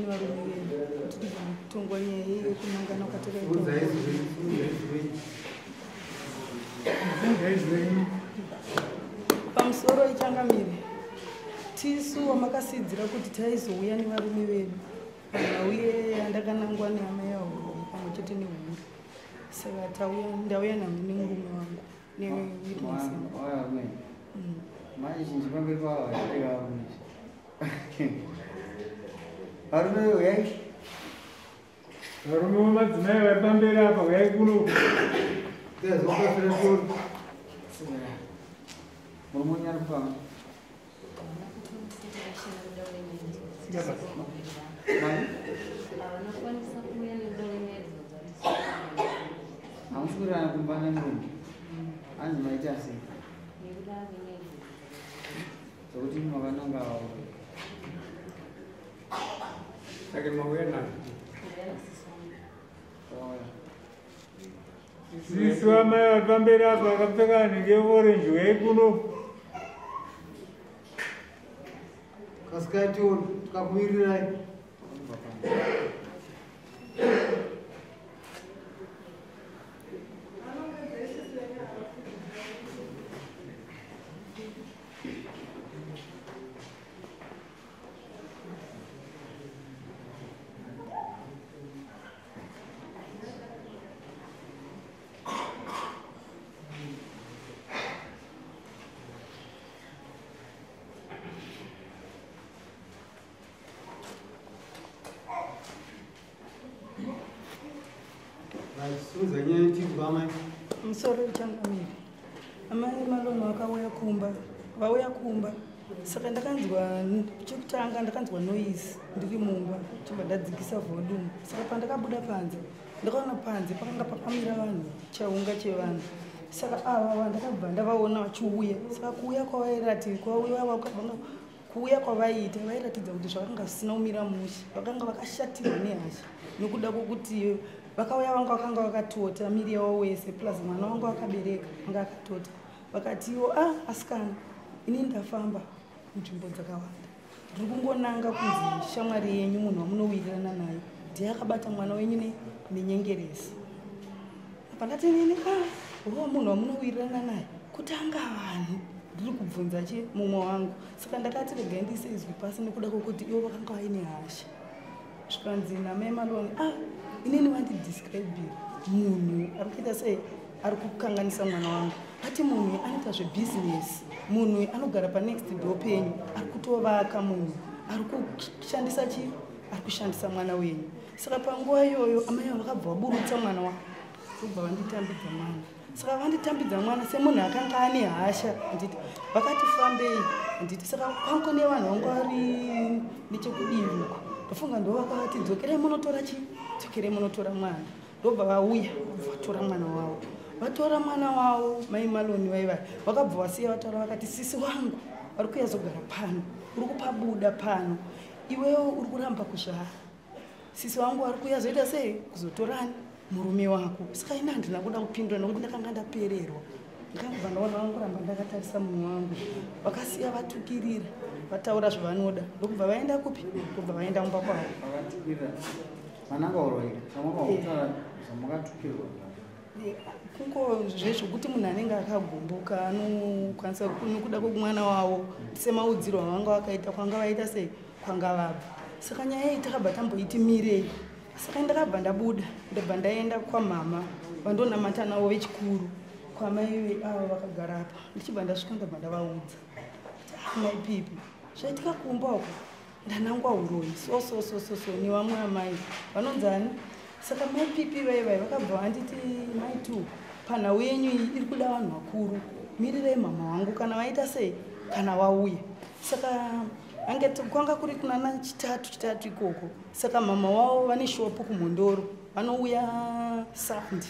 nevarume vedu kuti tigone kutongwa nyaya iyi yekunangana kwatakaita. Pamusoro ichangamire, tisu wamakasidzira kuti taizouya nevarume vedu panhau yandakanangwa nehama yahuroyi pamwe chete nehure. Saka tauya, ndauya nemurume wangu newitness. Manje chinji pamberi pavo vachipeka varume. Varume uyai. Varume vemadzimai vari pamberi apa uyai kuno. Murume unyari kufamba. Hamusi kuwirirana kumba nemurume. Hanzi maita sei? Zvekuti makananga Saka mauya nazvo. Sisi vamai vari pamberi apa vakapfeka nhingi yeorange uyai kuno. Kasikai tione, tikakuwirirai. Musoro uchangamire. Amai Maloni vakauya kumba, vauya kumba. Saka ndakanzwa chekutanga ndakanzwa noise ndiri mumba, chibva ndadzikisa volume. Saka pandakabuda panze, ndakaona panze pakanga pakamira vanhu, chaunga chevanhu. Saka ava ndakabva ndavaona vachiuya. Saka kuuya kwavairati, kuuya kwavaiita vairatidza kuti zvakanga zvisina kumira mushe. Vakanga vakashatirwa nehasha nokuda kwokuti vakauya vanga vakanga vakatota miri yavo wese, plus mwana wangu akabereka anga akatota. Vakatiwo asikana, ini ndafamba nzvimbo dzakawanda, ndiri kungonanga kunzi shamwari yenyu munhu wamunowirirana naye ndiye akabata mwana wenyu nenyengeresi. Apa ndati nini uwo munhu wamunowirirana naye kuti anga vanhu ndiri kubvunza chi mumwe wangu. Saka ndakati regai ndiise izwi pasi nekuda kwokuti ivo vakanga vaine hasha. Zvikanzi namai Maloni inini vandidescribira munhu ari kuita sei, ari kukanganisa mwana wangu. Ati munhu anoita zvebhizinesi, munhu anogara panext door penyu, ari kutovaka munhu, ari kushandisa chi, ari kushandisa mwana wenyu. Saka panguva iyoyo amai ava vakabva vaburutsa mwana wangu, ndobva vanditambidza mwana. Saka vanditambidza mwana semunhu akanga ane hasha, handiti vakati fambei, handiti. Saka kwangu nevanhu vanga vari nechekudivi uko, ndofunga ndo vakavati dzokerei munotora chi, dzokerei munotora mwana. Ndobva vauya vatora mwana wavo. Vatora mwana wavo mai Maloni vaiva vakabva vasiya vataura vakati sisi wangu vari kuyazogara pano, uri kupabuda pano, iwewe uri kuramba kuzvara. Sisi wangu vari kuyazoita sei kuzotorani murume wako. Saka ini handina kuda kupindura nokuti ndakanga ndapererwa. Ndakabva ndaona vangoramba ndakatarisa mumwe wangu. Vakasiya vatukirira, vataura zvavanoda, ndokubva vaenda kupi, ndokubva vaenda kumba kwavo. Vakatukirira vananga uroyi, zvamakautaura zvamakatukirwa. Kungo zvezvokuti munhu anenge akagumbuka anokwanisa nokuda kwemwana wavo semaudziro avanga vakaita kwanga vaita sei kwanga vabva. Saka nyaya iyi takabva tamboiti mirei. Saka ndakabva ndabuda, ndabva ndaenda kwamama vandonamata navo vechikuru, kwamai ava vakagara apa. Ndichibva ndasvika ndabva ndavaudza kuti mai Pipi, zvaitika kumba uko ndanangwa uroyi so so so so so nevamwe amai vanonzi ani. Saka mai Pipi vaivai vakabva vanditi mai tu, panhau yenyu iyi iri kuda vanhu vakuru, mirirai mama wangu kana vaita sei kana vauya. Saka kwanga kuri kunana chitatu ikoko. Saka mama wavo vane shopu kuMhondoro, vanouya Sunday.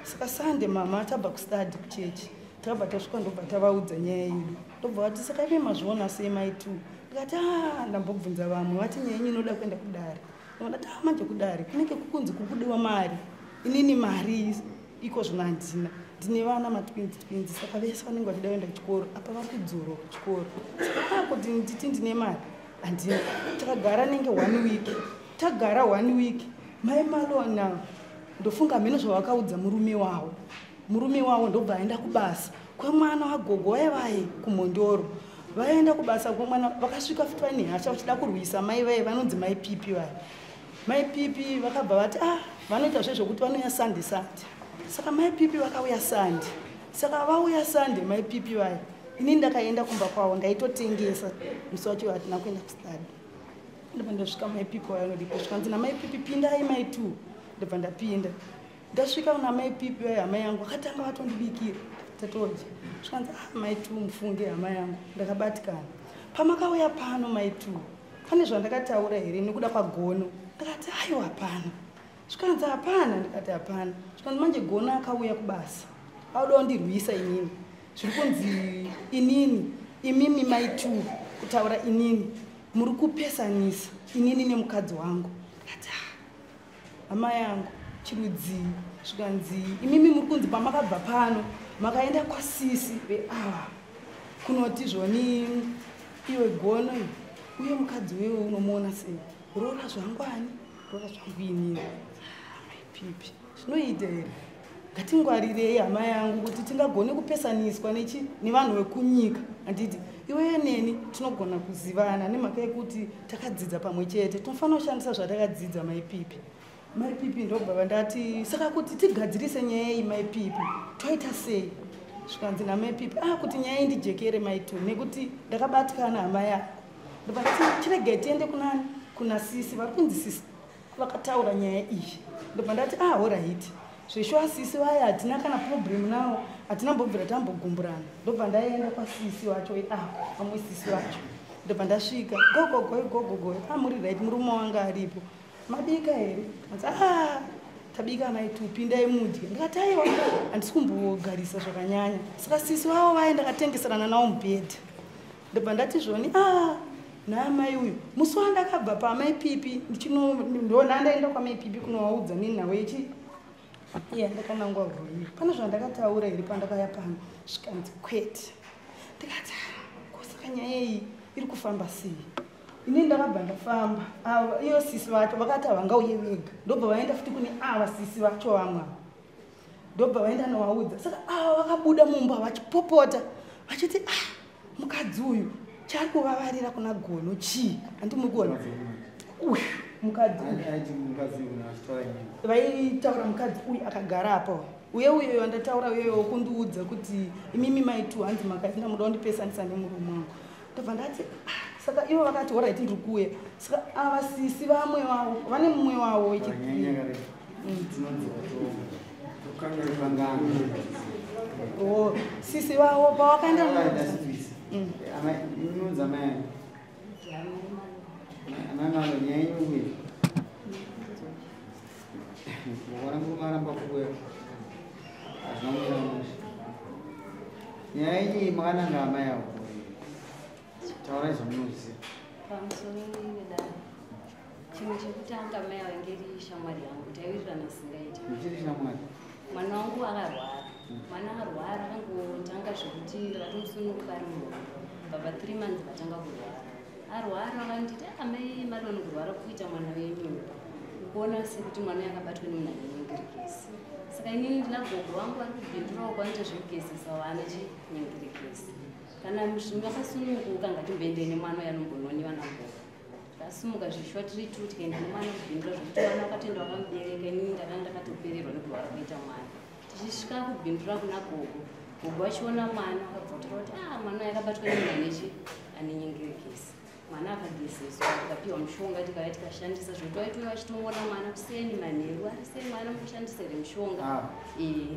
Saka Sunday mama tabva kustadi kuchechi, tabva tasvika ndobva tavaudza nyaya yedu. Ndobva vati saka imi mazviona sei mai tu? Ndikati ndambobvunza vamwe vati nyaya yenyu inoda kuenda kudare. Ndikati manje kudare kunenge kukunzi kukudiwa mari, inini mari iko zvino handina, ndine vana matwins twins, saka vese vanenge vachida kuenda kuchikoro, apa vari kudzorwa kuchikoro. Saka kuti nditi ndine mari handina. Takagara nenge 1 week. Tagara 1 week, mai Malona ndofunga mhino zvavakaudza murume wavo. Murume wavo ndobva aenda kubasa kwemwana wagogo vaye kuMhondoro. Vaenda kubasa kwemwana, vakasvika futi vaine hasha vachida kurwisa mai vaye vanonzi mai Pipi vaya. Mai Pipi vakabva vati vanoita zvezvokuti vanouya Sunday Sunday. Saka mai Pipi vakauya Sunday. Saka vauya Sunday mai Pipi vaya, ini ndakaenda kumba kwavo, ndaitotengesa musi wacho hatina kuenda kustadi. Ndobva ndasvika mai Pipi vaya vanodipo, zvikanzi namai Pipi pindai mai 2. Ndobva ndapinda. Ndasvika kuna mai Pipi vaya, hama yangu vakatanga vatondibikira tatodya. Zvikanzi mai 2 mufunge hama yangu, ndakabatikana. Pamakauya pano mai 2 pane zvandakataura here nekuda kwaGono? Ndakati aiwa hapana. Zvikanzi hapana, ndikati hapana. Zvikanzi manje Gono akauya kubasa auda kundirwisa inini, zviri kunzi inini imimi mai 2 kutaura inini muri kupesanisa inini nemukadzi wangu. Ndikati hama yangu chirudzii? Zvikanzi imimi muri kunzi pamakabva pano makaenda kwasisi veava kunoti zvoni iwe Gono uye mukadzi wewe unomuona sei? Roora zvangu ani? Roora zvangu inini. Mai Pipi zvinoita here? Ngatingwarirei hama yangu kuti tingagone kupesaniswa nevanhu vekunyika. Handiti iwewe neni tinogona kuzivana nemhaka yekuti takadzidza pamwe chete, tinofanira kushandisa zvatakadzidza mai Pipi. Mai Pipi ndobva vandati saka kuti tigadzirise nyaya iyi mai Pipi toita sei? Zvikanzi namai Pipi kuti nyaya iyi ndijekere mai 2 nekuti ndakabatikana hama yako. Ndobva ndati chiregai tiende kunani? Kuna sisi vari kunzi sisi vakataura nyaya iyi. Ndobva ndati alright. Zveshuwa sisi vaya hatina kana problem navo, hatina mbobvira tambogumburana. Ndobva ndaenda kwasisi vacho vamwe sisi vacho. Ndobva ndasvika gogogoi gogogoi, muri right, murume wanga aripo. Mabika here? Kanzi tabika mai 2 pindai mudye. Ndikati aiwa handisi kumbogarisa zvakanyanya. Saka sisi vavo vaya ndakatengeserana navo mubhedha. Ndobva ndati zvoni naamai uyu musi wandakabva pamai Pipi ndona ndaenda kwamai Pipi kunovaudza nenhau yechi iya ndakanangwa rwuyi. Pane zvandakataura here pandakauya pano? Zvikanzi kwete. Ndikati kosaka nyaya iyi iri kufamba sei? Ini ndakabva ndafamba. Iyo sisi vacho vakati havangauye vega. Ndobva vaenda futi kune ava sisi vacho vamwe. Ndobva vaenda novaudza. Saka ava vakabuda mumba vachipopota vachiti mukadzi uyu chaari kuvavarira kuna Gono chii? Handimukuona. Uyu mukadzi uyu. Vaitaura mukadzi uyu akagara apa. Uye uyo wandataura uye wokundiudza kuti imimi mai 2 hanzi makaenda muda kundipesanisa nemurume wangu. Ndobva ndati saka ivo vakati alright ndiri kuuya. Saka ava sisi vamwe vavo vane mumwe wavo wechipiri. Sisi vavo pavakaenda nyaya iyi makananga amai avo. Taurai zvamunoziva. Pamusoro wedare. Chinhu chekutanga mai avo inge iri shamwari yangu, taiwirirana singaiti. Muchiri shamwari? Mwana wangu akarwara. Mwana akarwara akangotanga zvekuti ndakatomusununguka ari muhombe. Baba 3 months vatanga kurwara. Arwara vakanditi amai Maloni kurwara kuita mwana wenyu. Ukuona sekuti mwana yakabatwa nemunhu ane nyengerekesi. Saka inini ndina gogo wangu ari kubhindurawo kwanoita zvekugezesa vana chinyengerekesi. Kana makasununguka ngatimboendei nemwana uyu anombononiwa nagogo. Tasumuka zvishuwa tiri 2 tikaenda nemwana kubhindura zvekuti mwana wakatoenda wakamubereka inini ndakanga ndakatopererwa nekurwara kuita mwana. Tichisvika kubhindura kuna gogo, gogo achiona mwana akabva kutaura kuti mwana uyu akabatwa nemunhu ane nyengerekesi. Mwana akagezeswa akapiwa mushonga tikauya tikashandisa zvekuti waitouya vachitoona mwana kuseni manheru ari sei mwana mukushandisa here mushonga.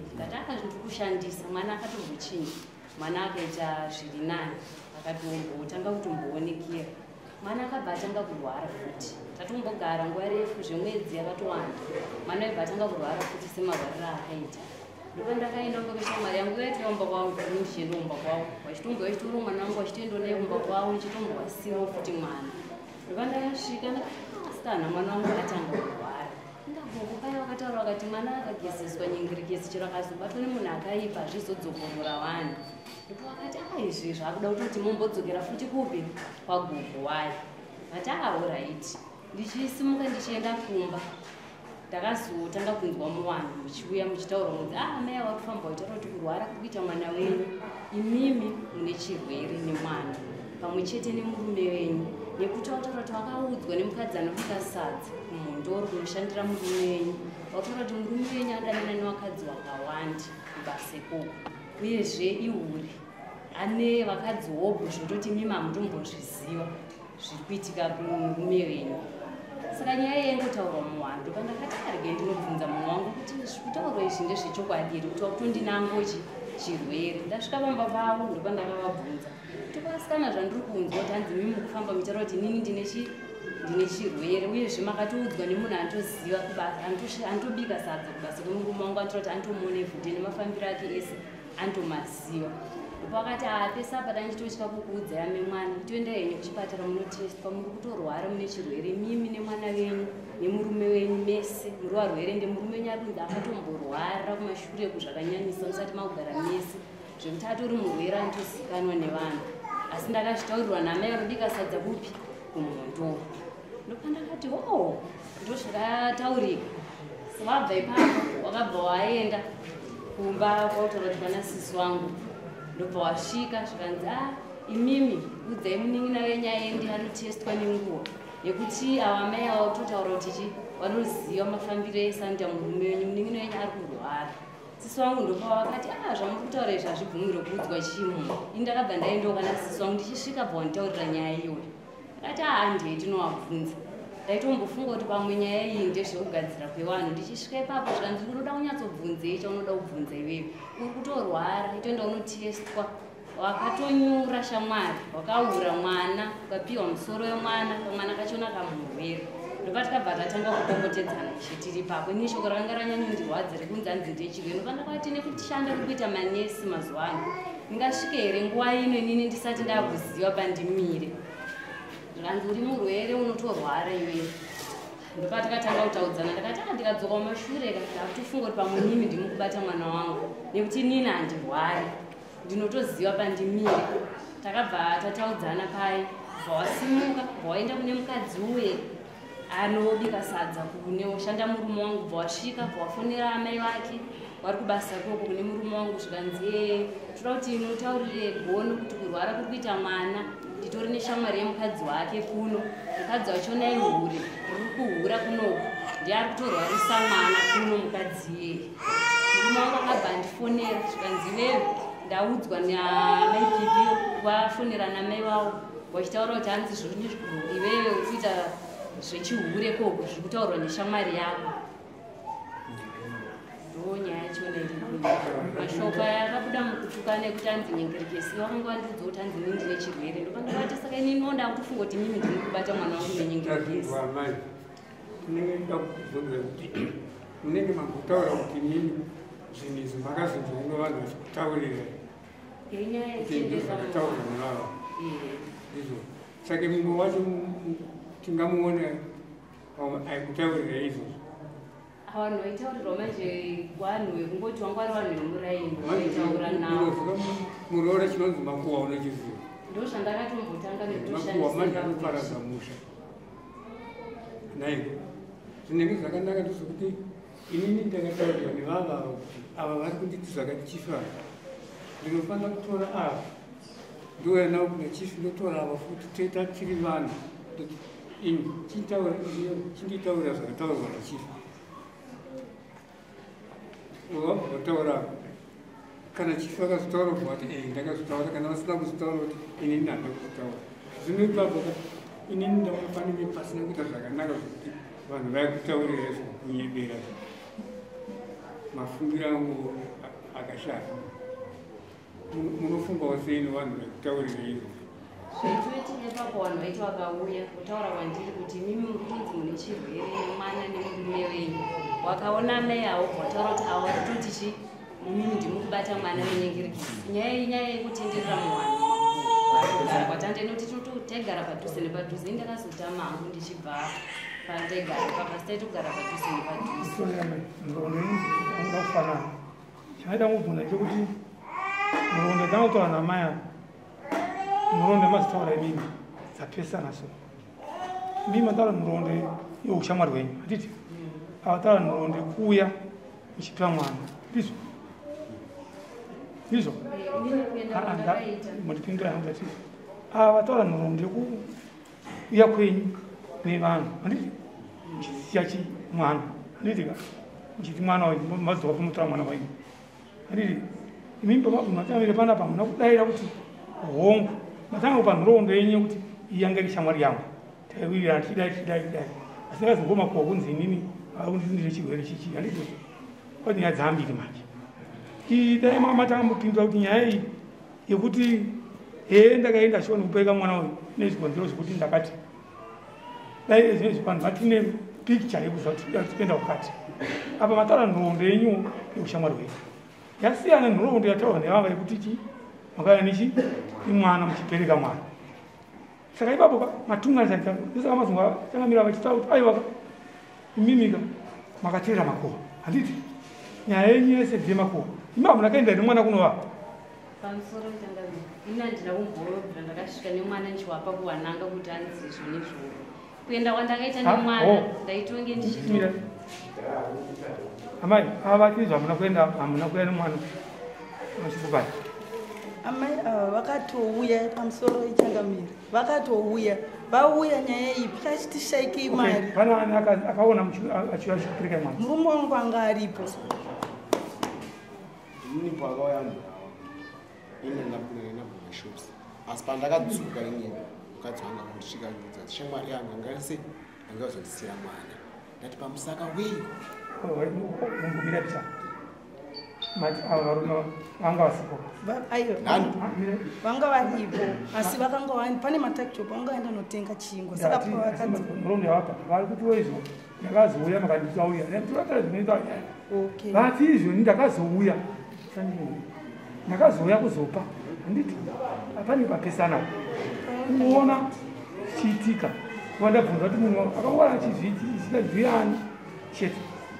Tikati zvinhu tiri kushandisa mwana akatombochinja. Mwana akaita zviri nani akatombotanga kutomboonekera. Mwana akabva atanga kurwara futi. Tatombogara nguva refu zvemwedzi yakatowanda. Mwana aibva atanga kurwara futi semarwariro aakaita. Ndipo ndakaenda kumba kweshamwari yangu yaitouya kumba kwavo ini ndichienda kumba kwavo. Vachitombo vachitora mwana wangu vachitoenda naye kumba kwavo ndichitombowasiyawo futi mwana. Ndipo ndakasvika asikana mwana wangu akatanga kurwara. Ndagogo paya vakataura vakati mwana akagezeswa nyengerekesi chero akazobatwa nemunhu akaipa hazvizodzokorora vanhu. Ndipo vakati izvi zvakuda kutoti mumbodzokera futi kupi kwagogo wayo. Vati alright. Ndichisimuka ndichienda kumba, ndakazotanga kunzwa muwanhu muchiuya muchitaura munzi, ah, amai ava kufamba vachitaura kuti kurwara kuri kuita mwana wenyu, imimi mune chirwere nemwana pamwe chete nemurume wenyu, nekuti vataura kuti vakaudzwa nemukadzi anobika sadza kumhondoro kunoshandira murume wenyu, vataura kuti murume wenyu adanana nevakadzi vakawanda kubasa ikoko, uyezve ihure, ane vakadzi hobho, zvototi imimi hamutombozviziva zviri kuitika kumurume wenyu. Saka nyaya yaingotaurwa muwandu, pandakati arege ndinobvunza mumwe wangu kuti zviri kutaurwa izvi ndezvechokwadi here, kuti wakutondinangochi chirwere. Ndasvika pamba pavo ndopandakavabvunza kuti kwasikana, zvandiri kunzwa kuti hanzi mimi mukufamba muchitaura kuti inini ndine chirwere, uyezve makatoudzwa nemunhu anotoziva kubasa, anotobika sadza kubasa kwemurume wangu, anotaura kuti anotomuona everyday nemafambiro ake ese anotomaziva. Ndopakati pese apa tandichitotya kukuudzai ame mwana, toenda henyu kuchipatara munotestwa, muri kutorwara, mune chirwere mimi nemwana wenyu nemurume wenyu mese muri varwere. Ende murume wenyu ari kunzi akatomborwara kumashure kuzvakanyanyisa musati makugara mese, zvekuti atori murwere anotozikanwa nevanhu. Asi ndakazvitaurirwa namai vanobika sadza kupi kumhondoro. Ndopandakati o ndozvakataurika. Wabva ipapo wakabva waenda kumba kwautaura kuti pana sisi wangu, ndobva wasvika zvikanzi, a imimi udzai munin'ina wenyu aende anotestwa nenguva, nekuti ava mai ava kutotaura kuti chi vanoziva mafambiro ese anoita murume wenyu, munin'ina wenyu ari kurwara. Sisi wangu ndopavakati, a zvamuri kutaura izvi hazvibvumirwe kuudzwa chimunhu. Ini ndakabva ndaendawo kana sisi wangu, ndichisvika bva wanditaurira nyaya iyoyo. Ndakati aa ndiye tinovabvunza, ndaitombofunga kuti pamwe nyaya iyi ndezvekugadzira kwevanhu. Ndichisvika ipapo zvikanzi, unoda kunyatsobvunzei chaunoda kubvunza iwewe, uri kutorwara, itoenda unotestwa, wakatonyura shamwari, wakaura mwana, ukapiwa musoro wemwana, kamwana kachona kamurwere. Ndopatikabva tatanga kupopotedzana ishe tiri ipapo. Ini shoko rakanga ranyanyondirwadza rekunzi hanzi ndechirwere. Ndopandakati nekushanda kuri kuita manesi mazuva ano, ndingasvike here nguva ino inini ndisati ndakuziva pandimire? Zvikanzi uri murwere, unotorwara iwewe. Ndopatakatanga kutaudzana. Ndakati a ndikadzoka mumashure ndakutofunga kuti pamwe mimi ndimukubata mwana wangu, nekuti inini handirwari, ndinotoziva pandimire. Takabva tataudzana pai, bva wasimuka, bva waenda kune mukadzi uye anobika sadza kune oshanda murume wangu, bva wasvika, bva wafonera amai vake vari kubasa koko kune murume wangu, zvikanzi toda kuti mutaurire gono kuti kurwara kuri kuita mwana, nditori neshamwari yemukadzi wake kuno, mukadzi wachona ihure, riri kuhura kunoku, ndiye ari kutorwarisa mwana kuno mukadzi iyeye. Murume wangu akabva andifonera, zvikanzi iwewe ndaudzwa namai Pipiyo vafonera namai vavo vachitaura kuti hanzi iwewe uri kuita zvechihure koko, zviri kutaurwa neshamwari yako. Ndo nyaya yachona iripo. Mashoko aya akabuda mukutukana ekuti hanzi nyengerekesi, vakanga vandiudza kuti hanzi inini ndine chirwere. Ndopandakati saka inini wo ndakutofunga kuti mimi ndiri kubata mwana wangu nenyengerekesi. Amai, tinenge ndoda kukubvunza kuti munenge mambotaura kuti nini zvinhu izvi makazvinzwa nevanhu vachikutaurira Yenyaya kuti ndozvakataurwa nevava, ndizvo? Saka mumwe wacho tingamuona aikutaurira izvozvo? Vanhu vaitaurirwa manje vanhu vekungoti wanga vari vanhu vemuraini vaitaura navo. Muroora chinonzi makuhwa unochiziva? Ndo zvandakatombotanga. Makuhwa manje anoparadza musha naiko. Zvinenge zvakanaka ndezvekuti inini ndakataurirwa nevava ava kuti ava vari kunditi zvakati chief ava, ndinofanira kutora ava ndouya navo kuna chief, ndotora ava futi, toita tiri vanhu. Ndoti ini chinditaurira zvakataurwa nachief. Wabva wataura, kana chief akazvitaura ubva wati e ndakazvitaura, kana vasina kuzvitaura kuti inini handina kuzvitaura. Zvino ipapo inini ndaona panenge pasina kuita zvakanaka zvekuti vanhu vaikutaurira izvo kunyebera. Mafungiro angu akashata. Munofungawo sei nevanhu vaikutaurira izvo? Zvaitoitika ipapo, vanhu vaiti vakauya kutaura kwandiri kuti imimi muri kutonzi mune chirwere nemwana nemurume wenyu, wakaona amai avo wataura kuti avo vari kutoti chi mumimi ndimukubata mwana nenyengerekesi. Nyaya iyi nyaya yekutenderera muvanhu kugara kwatanda inoti taigara padhuze nepadhuze. Ini ndakazotama hangu ndichibva pandaigara ipapa, asi taitogara padhuze nepadhuze. Nhoroondo inoda kufanana. Chanoita mubvunza chekuti nhoroondo dzangotaura namai ava, nhoroondo yamazitaura imimi dzapesana. So Imi mataura nhoroondo yeushamwari hwenyu, handiti? Avataura nhoroondo yekuuya muchipiwa mwana, ndizvo? Ndizvo? Mundipindura handati. Ava vataura nhoroondo yekuuya kwenyu nevanhu, handiti? Muchisiya mwana, handiti ka? Muchiti mwana wenyu, mazuva kumutora mwana wenyu. Handiti? Imi pamabvuma panapa hamuna kudaira kuti hongu. Matanga kupa nhoroondo yenyu yekuti iyi yanga iri shamwari yangu. Taiwirirana tichidai tichidai tichidai. Asi ndakazongoma kuwa kunzi inini ndine chirwere chichi. Handiti? Kwati nyaya dzambiri manje. Iyi dai matanga mupindura kuti nyaya iyi yekuti hee ndakaenda shoni kupereka mwana uyu nezvikonzero zvekuti ndakati dai zvinezvi vanhu vatine picture yekuziva kuti tipenda kukati. Apa mataura nhoroondo yenyu yeushamwari hwenyu. Yasiyana nhoroondo yataurwa nevava yekuti chi makauya nechi imwana muchipereka mwana. Saka ipapo matunganisa ndosaka mazungu changamira vachitaura kuti aiwa imimika makateera makuhwa. Handiti? Nyaya yenyu yese ndeyemakuhwa. Imi hamuna kuenda nemwana kunova. Pamusoro changamira. Ini handina kumbobvira ndakasvika nemwana ndichiwapa kuwananga kuti anzi izvo nezvo. Kuenda kwandakaita nemwana ndaitonge ndichito. Amai, ava tizvo hamuna kuenda, hamuna kuenda nemwana. Machikubata. Amai ava vakatouya pamusoro ichangamira. Vakatouya. Vauya nyaya iyi pakachitishayike mari. Pana ani akaona achiuya achipereka mwana? Murume wangu anga aripo. Inini paakauya vanhu ava, ini ndakapinda shops. Asi pandakadzoka inini, mukadzi wangu akandisvika akandibvunza kuti shamwari yangu anga sei, anga azondisiira mwana. Ndati pamusaka wei? Mungumira picha. Mati ava varume vanga vasipo. Aiwa. Vanga varipo asi vakanga vani pane matakishop vanga vaenda notenga chingwa. Saka pavakadzi murume wapa vari kuti weizvo ndakazouya makanditauya. Ndinotaura zvinoita nyaya. Okay. Vati izvo ndakazouya. Ndakazouya kuzopa. Handiti hapani papesana. Kuona chiitika. Vandabvunza kuti munhu akangwara achizviita ndiani chete.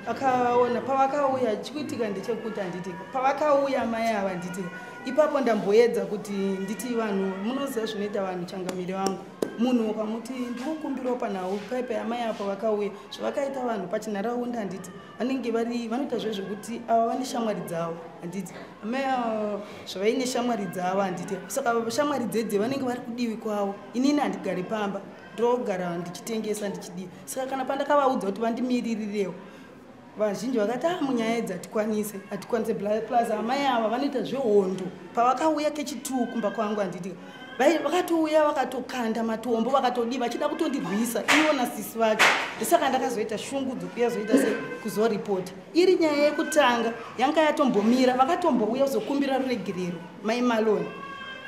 Akaona pavakauya chikuitika ndechekuti handiti pavakauya mai ava handiti ipapo ndamboedza kuti nditi vanhu munoziva zvinoita vanhu changamire vangu. Munhu ukamuti ndikukumbirawo panhau paipai amai apa vakauya zvavakaita vanhu pachinharaunda handiti vanenge vari vanoita zvezvekuti ava vane shamwari dzavo handiti amai ava zvavaine shamwari dzavo handiti saka shamwari dzedze vanenge vari kudivi kwavo. Inini handigari pamba, ndogara ndichitengesa ndichidii. Saka kana pandakavaudza kuti vandimiririrewo vazhinji vakati ah munyaya idzi hatikwanise, hatikwanise. Plus amai ava vanoita zvehondo. Pavakauya kechituu kumba kwangu handiti vakatouya vakatokanda matombo vakatodii vachida kutondirwisa ivo nasisi vacho. Ndosaka ndakazoita shungu dzokuya zoita se kuzoripota. Iri nyaya yekutanga yanga yatombomira, vakatombouya kuzokumbira ruregerero mai Maloni.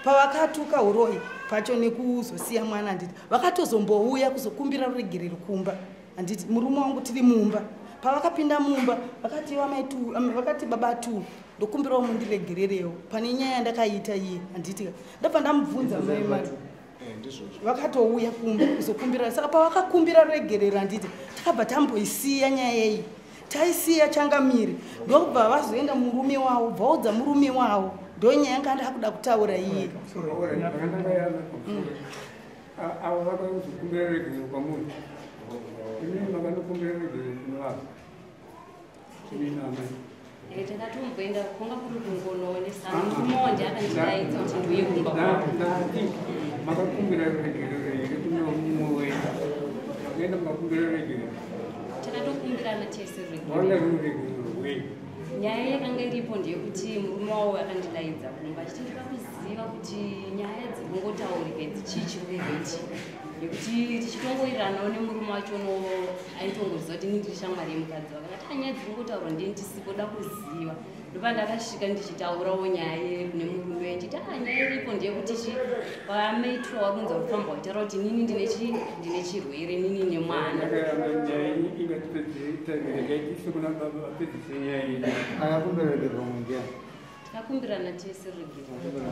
Pavakatuka uroyi pacho nekuzosiya mwana handiti vakatozombouya kuzokumbira ruregerero kumba handiti murume wangu tiri mumba. Pavakapinda mumba vakati vamai tu, vakati baba tu ndokumbirawo mundiregererewo pane nyaya yandakaita iye handiti. Ndabva ndamubvunza mai Mali. Vakatouya kumba kuzokumbira. Saka pavakakumbira ruregerero handiti takabva tamboisiya nyaya iyi. Taisiya changamire. Ndokubva vazoenda murume wavo, vaudza murume wavo. Ndo nyaya yanga ndakuda kutaura iye. Avo vakazokumbira ruregerero kwamuri. Imi makanokumbira ruregerero kune vanhu. Imi amai. Takatomboenda kunga kuri kungonoonesana. Murume wanje akandidaidza kuti ndiuye kumba kwavo. Ndati makakumbira ruregerero here kune mumwe wenyu? Makaenda mukakumbira ruregerero. Takatokumbirana tese ruregerero. Wanga ruregerero rwei? Nyaya yakanga iripo ndeyekuti murume wavo akandidaidza kumba achiti ndinoda kuziva kuti nyaya dzikungotaurika idzi chii chiri kumboitika. Nekuti tichitongowiriranawo nemurume wacho aitongoziva kuti ini ndiri shamwari yemukadzi wake. Akati nyaya dziri kungotaurwa ndini ndisipo da kuziva. Ndopandakasvika ndichitaurawo nyaya kune murume ndichiti nyaya iripo ndeyekuti chi vamaitwa vari kunzi vari kufamba vachitaura kuti inini ndine chirwere inini nemwana. Akakumbira ruregerero ndiani? Takakumbirana tese ruregerero.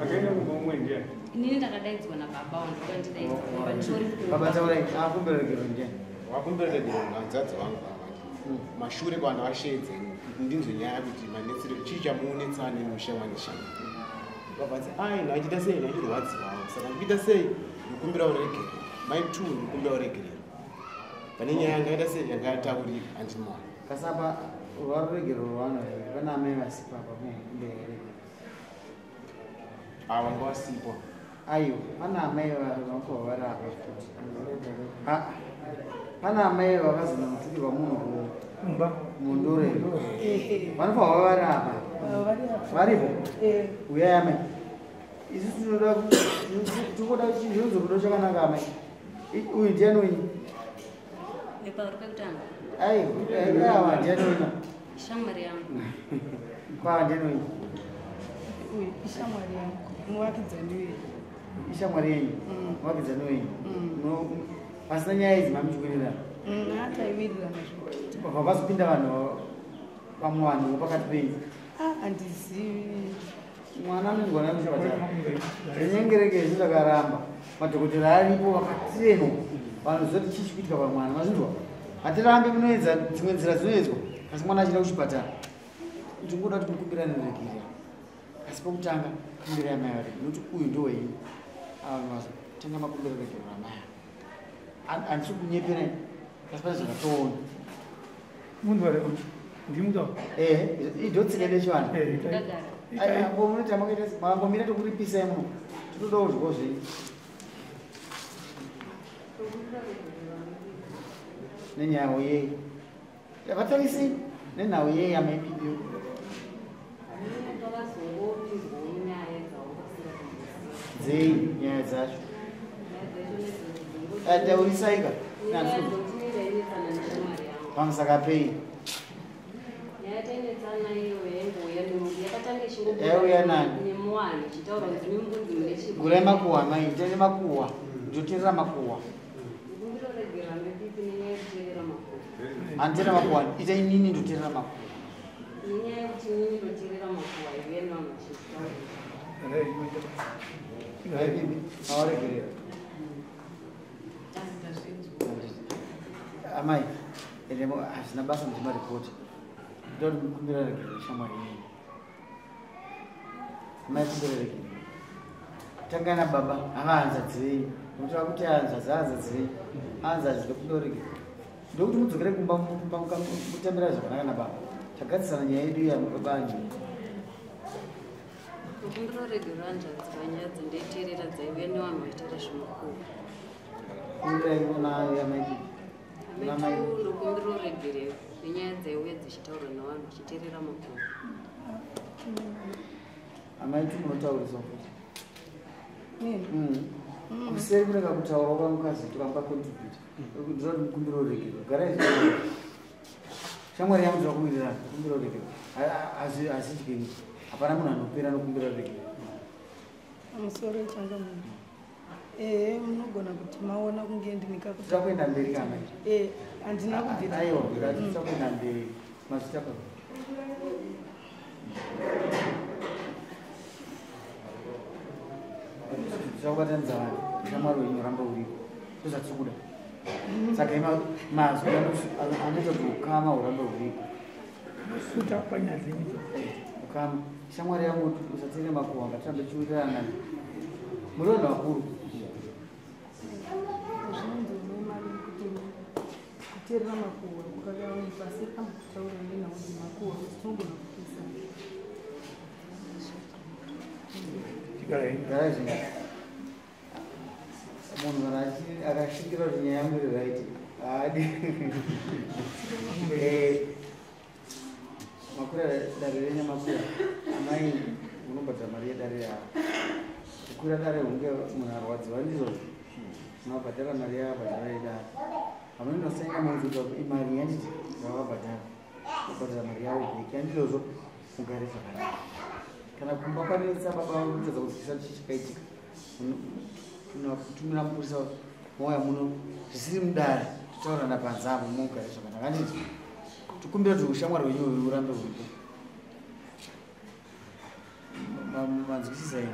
Akaenda kumba umwe ndiani? Inini ndakadaidzwa nababa wangu vakandidaidza kumba nditori kumba. Baba taurai, akakumbira ruregerero ndiani? Wakumbira ruregerero hanzvadzi vangu ava. Mashure kwana vashedze ndinzwe nyaya kuti manetsero chii chamunetsana nemushamwari neshamwari. Vabva vati ai ndachiita sei ndachirwadziwawo saka ndikuita sei ndikumbira ruregerero. Mai two ndikumbira uregerero pane nyaya yanga yaita sei yanga yataurika handinoona. Kasapa rwaruregerero rwano here pana amai vasipo apa mukumbira uregerero. Ava vanga vasipo. Aiwa, pana amai vakuva vari apa futi. Ah, pana amai vakazonomutukirwa munhu kumba mundore. Vanofanirwa vari apa. Varipo? Uyai amai. Isu tinoda tingoda chinonzi rudo chakanaka amai. Uyu ndiani wenyu? Wepauri pekutanga. Aiwa, awa ndiani wenyu? Shamwari yangu. Kwa ndiani wenyu? Uyu ishamwari yangu, muvakidzani wenyu. Ishamwari yenyu? Muvakidzani wenyu? Pasina nyaya idzi mamuchikuwirirana? Taiwirirana zvekuita. Pabva pazopinda vanhu vamwe vanhu pakati penyu. Handizivi. Mwana anongona muchipatara. Rinyengereke izvi rakaramba. Madhokotera aripo vakatrainwa. Vanoziva kuti chii chikuitika pamwana. Mazvinzwa? Hatirambi munoedza dzimwe nzira dzinoedzwa asi mwana achienda kuchipatara. Ndingoda kuti mukumbirane regerero. Asi pokutanga kumbirai amai vari nokuti uyu ndowenyu. Ava mazotanga makumbira regerero amai ava. Handisi kunyeperai asi pane zvakatoona. Munhu vari ndimuta. Idotsika nechivanhu. Munoti makaita makangomira tokuripisai muno. Tinodawo zvikoro zvenyu. Nenhau yei? Vatarisi nenhau yei amaibibiyo. Dzei nyaya dzacho? Taurisai ka. Pamusaka pei? Yaiuya nani? Gurai makuhwa mai, tende makuhwa. Ndoteerera makuhwa. Handiteerera makuhwa, ita inini ndoteerera makuhwa. Bibi, mawaregerera. Amai, ende hazvina basa muchima ripoti. Ndoda kuti mukumbira regerero shamwari yenyu. Amai kumbira regerero. Tanga na baba, ava hanzvadzi venyu. Munotaura kuti hanzvadzi hanzvadzi venyu. Hanzvadzi ndokumbira regerero. Ndokuti mudzokere kumba mutambira zvakanaka na baba. Tagadzisana nyaya yedu yababa anyu. Kumbira regerero hanzvadzi panyaya dzendaiteerera dzaiuya nevanhu vachitaura zvemakuru. Kumbirai kuna amai Bibi. Amai ndokumbira regerero nenyaya dzaiuya dzichitaurwa nevanhu vachiteerera makuru. Amai tu munotaurisa futi. Kuseri kunenge kutaura kwamukadzi tokampa contribute. Ndinoda kuti mukumbire regerero. Garai zvakanaka. Shamwari yangu tinoda kuwirirana, kumbira regerero. Hazvidyei. Hapana munhu anopera nokumbira regerero. Musoro changamire. Munogona kuti maona kunge ndine kakuti. Tinoda kuenda mberi kana? Handina kubvira. Aiwa, tinoda kuenda mberi. Mazvita pa. Tinokubatanidza vanhu. Shamwari wenyu ramba uripo. Ndozvatiri kuda. Saka mazwi anoita kuti ukama hurambe huripo. Suta panyaya dzenyu. Ukama. Shamwari yangu usateerere makuhwa ngatirambe tichiwirirana. Muri vanhu vakuru. Zvinonzi nemari kuti kuteerera makuhwa kukakaipa asi ambotaura nenhau dzemakuhwa kuti tinogona kupesana. Garai zvenyu. Munhu kana akashingira kuti nyaya yangu iri right, haadi. Makura dare renyu makura. Amai munobhadhara mari yedare yavo. Kukwira dare hunge munhu arwadziwa ndizvozvo. Munobhadhara mari yavabhadhara yedare. Hamunonosaina munhu kuti imari yanditi yavabhadhara. Kubhadhara mari yavo bheki handizvozvo mugare zvakanaka. Kana kumba kwanetsa baba vanotadza kunzwisisa chii chakaitika. Kutumira mupurisa mauya muno zvisiri mudare totaurana panze apo mugare zvakanaka. Handiti tikumbira kuti ushamwari hwenyu uyu urambe huripo. Manzwisisa here?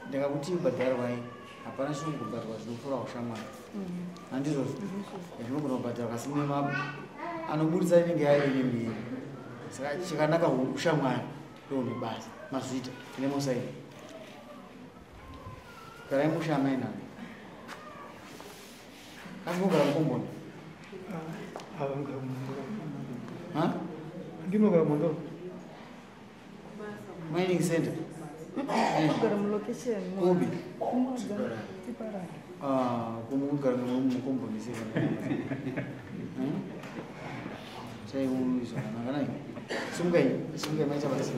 Ndakakuti bhadharwai, hapana chinogobhadharwa zvinopfuura ushamwari. Handizvozvo? Zvinogona kubhadharwa asi anoburitsa inenge yaine mhiri. Saka chakanaka ushamwari ndoune basa. Mazviita ine musaini. Garai musha amai nani. Asi munogara mukomboni? Ndinogara mumondoro. Mining center. Kugara mulocation. Kupi? Tiparara. Kumugara mukomboni sei? Chai zvakanaka nai. Simukai, simukai maita basa.